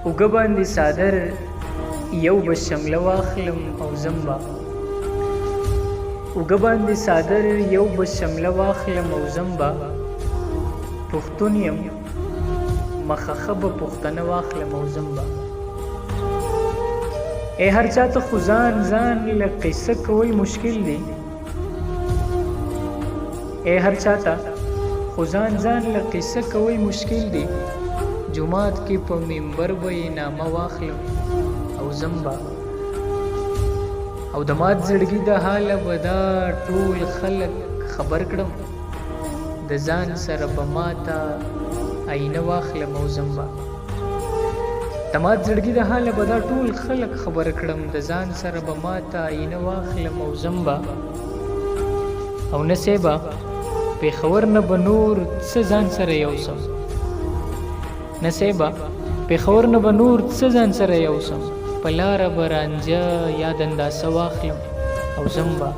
اوږه باندې څادر یو به شمله واخلم او ځم به. اوږه باندې څادر یو به شمله واخلم او ځم به. پښتون یم، مخه ښه به پښتنه واخلم او ځم به. ای هر چاته خو ځان ځان له قصه کول مشکل دي. ای هر چاته خو ځان ځان له قصه کول مشکل دي. جومات کې په منبر به یې نامه واخلم او ځم به. او د مات زړګي د حاله به دا ټول خلک خبر کړم. د ځان سره به ماته آینه واخلم او ځم به. د مات زړګي د حاله به دا ټول خلک خبر کړم. د ځان سره به ماته آینه واخلم او ځم به. او نه صیبه، پېښور نه به نور څه ځان سره یوسم. نه صیبه، پېښور نه به نور څه ځان سره یوسم. په لاره به رانجه یا دنداسه واخلم او ځم به.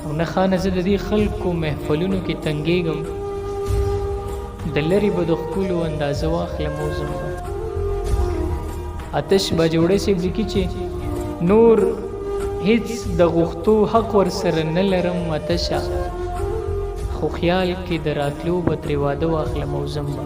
او نه خانه، زه د دې خلکو محفلونو کې تنګېږم. د لرې به د ښکلو اندازه واخلم او ځم به. آتش باجوړی صاحب لیکي چې نور هیڅ د غوښتو حق ورسره نه لرم آتشه، خو خیال کې د راتلو به ترې واده واخلم او ځم به.